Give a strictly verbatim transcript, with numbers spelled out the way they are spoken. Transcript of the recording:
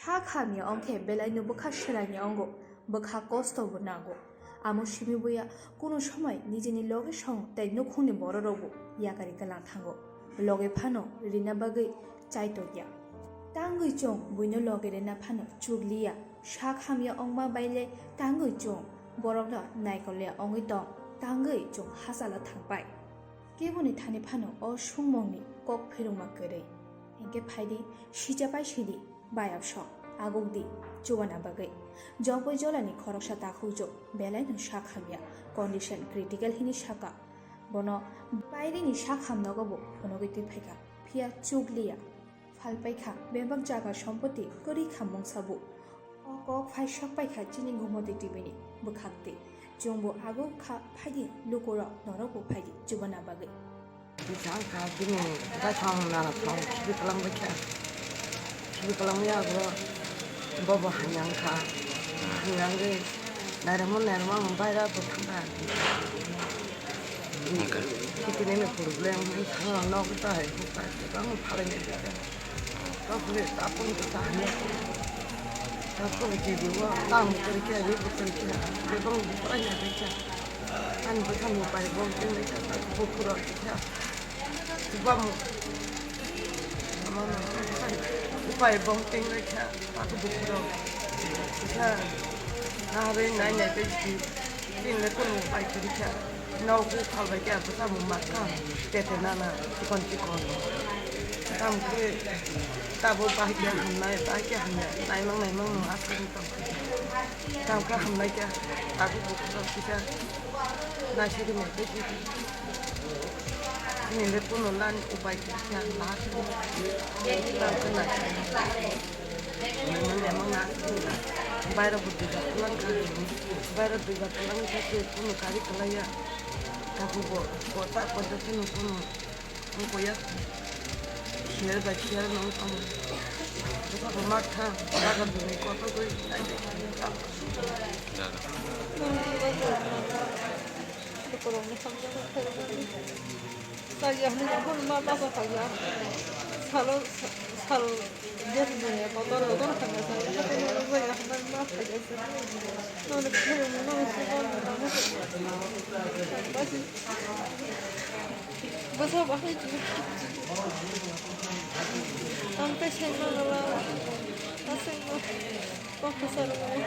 Sak hamya wngkhe belaino bwkha swrangya wngo, bwkha kosto bo nango. Amo simi buya kunu somoi nijini loge song tei nukhungni bororokbo yakari kwlang thango. Loge phano rina bagwi chai tongya. Tangwi chwng buino loge rina phano chukliya. Sak hamya wngma baile tangwi chwng borokno naikolya wngwi tong, tangwi chwng hachalo thangpai. Keboni thani phano o sungmungni kok phirungma kwrwi. Hinkhe phaidi, sichapai sidi, bayapsong, agukdi, chubana bagwi. Jokboi jolani khoroksa takhukjwk, belaino sak hamya, condition critical hini saka. Bono bairini sak hamnogo bo phunugwi twi phaikha, phiya chukliya. Phalpaikha bebak jaga sompoti kwrwi kha mungsa bo. O kok phai sokpaikha chini Gumoti T V ni bwkhakti. Chwngbo agukha phaidi lukurok norokbo phaidi chubana bagwi. Jang kha bini gathang nana thang khibi kwlangbaikha. Khibi kwlangwi abo bobo hanyang kha. Hanyangwi nairamo nairamo ang baira bo thangkha. Hwnkhe? Khitinini problem wngkha nok tai hwnkha kwbang phalai. Tapore, tapore to kahani. Tapore T V o tamo kwrwi khe, abo kwrwi khe, bebak bwrwi naikha. Ani bwskango pai bong teng naikha, tak bukhurok kha. Bam. Upai bong teng naikha, tak bukhurok kha. Naharwi nai nai tei si. Chini le kunu upai kwrwi kha. Nok buphalbai khe bwsa bo ma kha. Tete nana chikon chikon. Tamo khe tabuk bahai khe hamnai, bahai khe hamya. Naimang naimang no aswk wng tong. Tamo khe hamnai khe tabuk bo khorok kisa. Naisadi mai khe chini le kunu lani upai kwrwi kha. Bahai khe tamo khe naisadi. Bairok bo duibar kwlangkha, bairok duibar kwlangkha, tei kunu kari kwlaiya. Tabuk bo kota kota phano kunu wngkha ya. Siyar bai siyar no wngkha. Bwsa bo ma kha, bagan bini kotor gwi. Lukurokni hamjakma khairokmani chaya hwnwi ang phano ma bacha kha ya. Salo, sa-, sal, gas ni motor, motor hamya sa, hathai ma rwjak ya hwnwi ma kha ya se. Nono khairokma, nono se bang, bang, bang. Basi. Bwsa bahai. Ang tei sai ma nala. Aswk no. Kok kwsa rwmani.